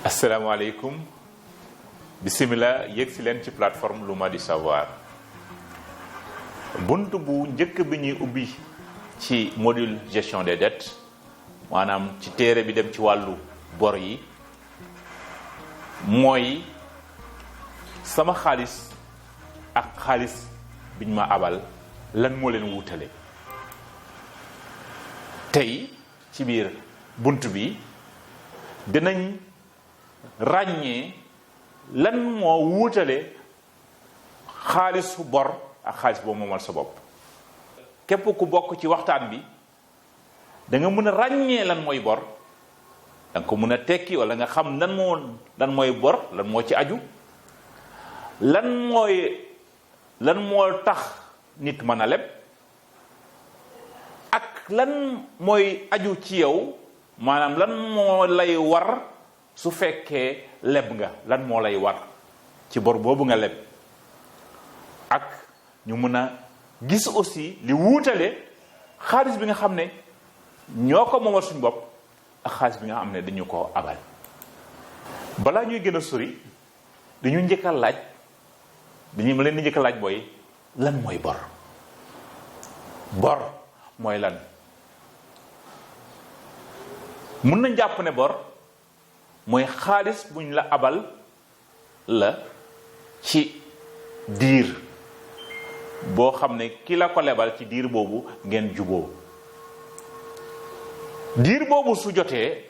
asalaamaaleykum bisimilah yéeg si leen ci plateforme Luma di savoir bunt bu njëkk bi ñuy ubbi ci module gestion des dettes maanaam ci téere bi dem ci wàllu bor yi mooy sama xaalis ak xaalis biñ ma abal lan moo leen wuutale tey ci biir bunt bi dinañ ràññee lan moo wuutale xaalisu bor ak xaalis boo moomal sa bopp képp ku bokk ci waxtaan bi da nga mën a ràññee lan mooy bor da nga ko mën a tekki wala nga xam lan mooy bor lan moo ci aju lan moo tax nit mën a leb ak lan mooy aju ci yow maanaam lan moo lay war su fekkee leb nga lan moo lay war ci bor boobu nga leb ak ñu mën a gis aussi li wuutale xaalis bi nga xam ne ñoo ko moomal suñu bopp ak xaalis bi nga xam ne dañu ko abal balaa ñuy gën a sori dañu njëkk a laaj dañu leen di njëkk a laaj booy lan mooy bor mooy lan mun nañ jàpp ne bor mooy xaalis buñ la abal la ci diir boo xam ne ki la ko lebal ci diir boobu ngeen juboo diir boobu su jotee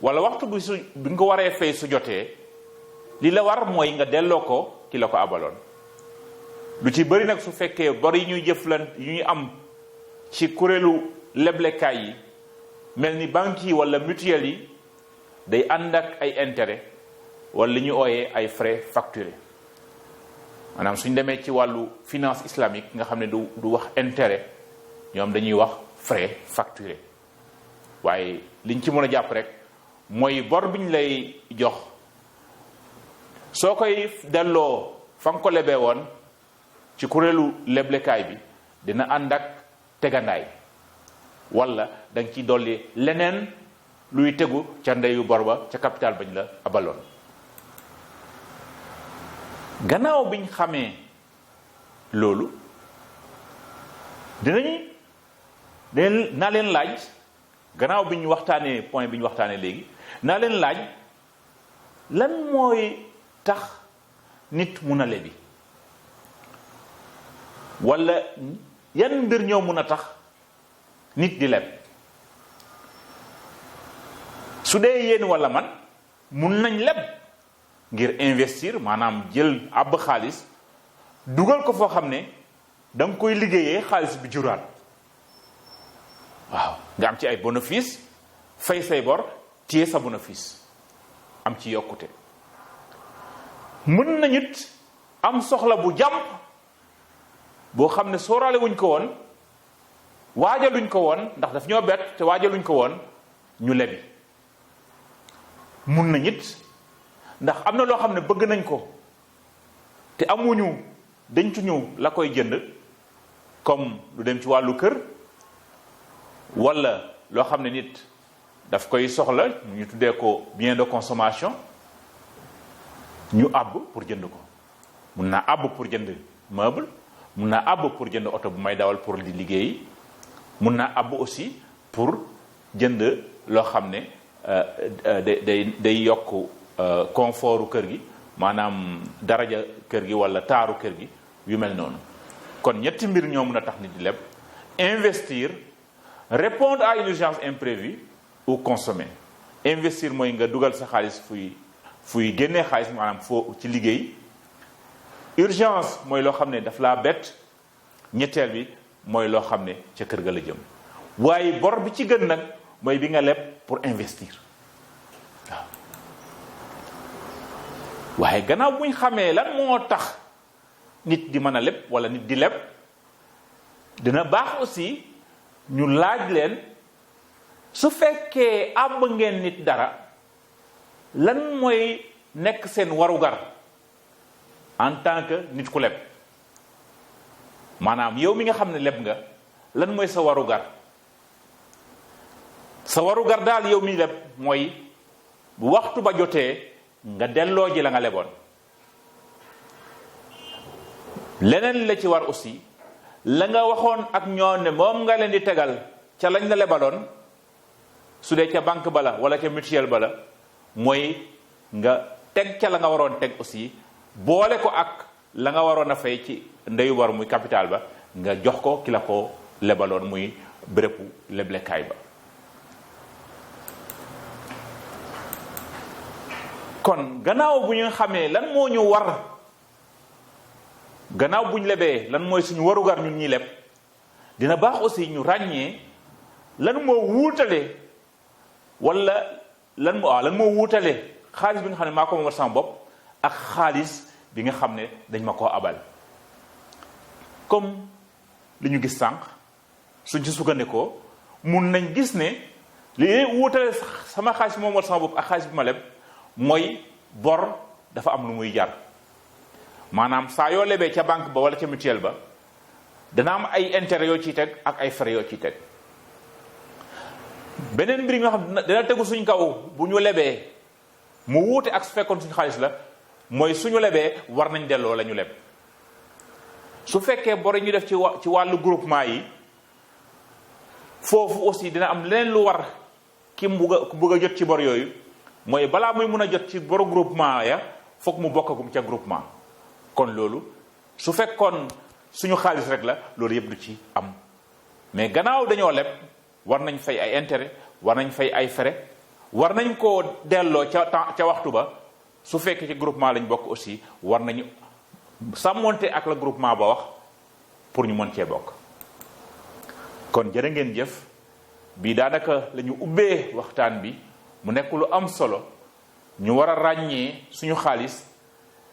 wala waxtu bi nga ko waree fay su jotee li la war mooy nga delloo ko ki la ko abaloon lu ci bëri nag su fekkee bor yi ñuy jëflante yu ñuy am ci kuréelu leblekaay yi mel ni banques yi wala mutuelle yi day ànd ak ay intérêt wala li ñu ooyee ay frais facturés maanaam suñ demee ci wàllu finance islamique nga xam ne du wax intérêt ñoom dañuy wax frais facturés waaye liñ ci mën a jàpp rek mooy bor biñ lay jox soo koy delloo fa nga ko lebee woon ci kuréelu leblekaay bi dina ànd ak tegandaay wala da nga ciy dolli leneen luy tegu ca ndeyu bor ba ca capital bañ la abaloon gannaaw biñ xamee loolu naa leen laaj gannaaw biñ waxtaanee point bi ñu waxtaanee léegi naa leen laaj lan mooy tax nit mun a lebi wala yan mbir ñoo mun a tax nit di leb su dee yéen wala man mun nañ leb ngir investir maanaam jël àbb xaalis dugal ko foo xam ne da nga koy liggéeyee xaalis bi juraat waaw nga am ci ay bénéfice fay say bor téye sa bénéfice am ci yokkute mën nañu am soxla bu jàmp boo xam ne sóoraale wuñ ko woon waajaluñ ko woon ndax daf ñoo bett te waajaluñ ko woon ñu lebi mun na ñit ndax am na loo xam ne bëgg nañ ko te amuñu dencuñu la koy jënd comme lu dem ci wàllu kër wala loo xam ne nit daf koy soxla ñu tuddee ko bien de consommation ñu àbb pour jënd ko mun naa àbb pour jënd meuble mun naa àbb pour jënd oto bu may dawal pour di liggéey mun naa àbb aussi pour jënd loo xam ne day yokk confortu kër gi maanaam daraja kër gi wala taaru kër gi yu mel noonu kon ñetti mbir ñoo mun a tax nit di leb investir répondre à une urgence imprévue ou consommer investir mooy nga dugal sa xaalis fuy génnee xaalis maanaam foo ci liggéey urgence mooy loo xam ne daf laa bett ñetteel bi mooy loo xam ne ca kër ga la jëm waaye bor bi ci gën nag mooy bi nga leb pour investir waaw waaye gannaaw buñ xamee lan moo tax nit di mën a leb wala nit di leb dina baax aussi ñu laaj leen su fekkee àbb ngeen nit dara lan mooy nekk seen warugar en tant que nit ku leb maanaam yow mi nga xam ne leb nga lan mooy sa warugar sa warugar daal yow mi leb mooy bu waxtu ba jotee nga delloo ji la nga leboon. leneen la ci war aussi la nga waxoon ak ñoom ne moom nga leen di tegal ca lañ la lebaloon su dee ca banque ba la wala ca mutuelle ba la mooy nga teg ca la nga waroon teg aussi boole ko ak la nga waroon a fay ci ndeyu war muy capital ba nga jox ko ki la ko lebaloon muy bérébu leblekaay ba. kon gannaaw bu ñu xamee lan moo ñu war gannaaw bu ñu lebee lan mooy suñu warugar ñun ñi leb dina baax aussi ñu ràññee lan moo wuutale wala lan moo wuutale xaalis bi nga xam ne maa ko moomal sama bopp ak xaalis bi nga xam ne dañ ma koo abal. comme li ñu gis sànq suñ ci sukkandikoo mun nañ gis ne li wuutale sama xaalis bi moomal sama bopp ak xaalis bi ma leb mooy bor dafa am lu muy jar. maanaam saa yoo lebee ca banque ba wala ca mutuelle ba dana am ay intérêt yoo ciy teg ak ay frais yoo ciy teg. beneen mbir nga xam dana tegu suñ kaw bu ñu lebee mu wuute ak su fekkoon suñu xaalis la mooy suñu lebee war nañ delloo la ñu leb. su fekkee bor yi ñu def ci wàllu groupement yi foofu aussi dina am leneen lu war ki mu bëgg a jot ci bor yooyu mooy balaa muy mun a jot ci boru groupement ya foog mu bokkagum ca groupement. kon loolu su fekkoon suñu xaalis rek la loolu yëpp du ci am mais gannaaw dañoo leb war nañ fay ay intérêt war nañ fay ay frais war nañ koo delloo ca waxtu ba su fekkee ci groupement lañ bokk aussi war nañu sàmmonte ak la groupement ba wax pour ñu mën cee bokk. kon jërë ngeen jëf bii daanaka la ñu ubbee waxtaan bi mu nekk lu am solo ñu war a ràññee suñu xaalis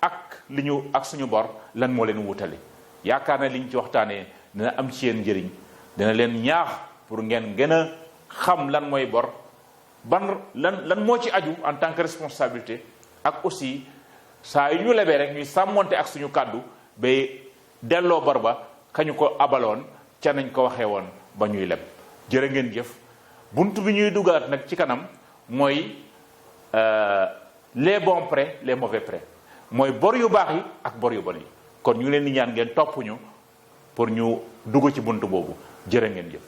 ak li ñu ak suñu bor lan moo leen wutale. yaakaar na liñ ci waxtaanee dina am ci yéen njëriñ dina leen ñaax pour ngeen gën a xam lan mooy bor lan moo ci aju en tant que responsabilité ak aussi saa yu ñu lebee rek ñuy sàmmonte ak suñu kàddu ba delloo bor ba kañu ko abaloon ca nañ ko waxee woon ba ñuy leb. jërë ngeen jëf bunt bi ñuy dugaat nag ci kanam mooy les bons prêts les mauvais prêts mooy bor yu baax yi ak bor yu bon yi kon ñu leen di ñaan ngeen topp ñu pour ñu dugg ci bunt boobu jërë ngeen jëf.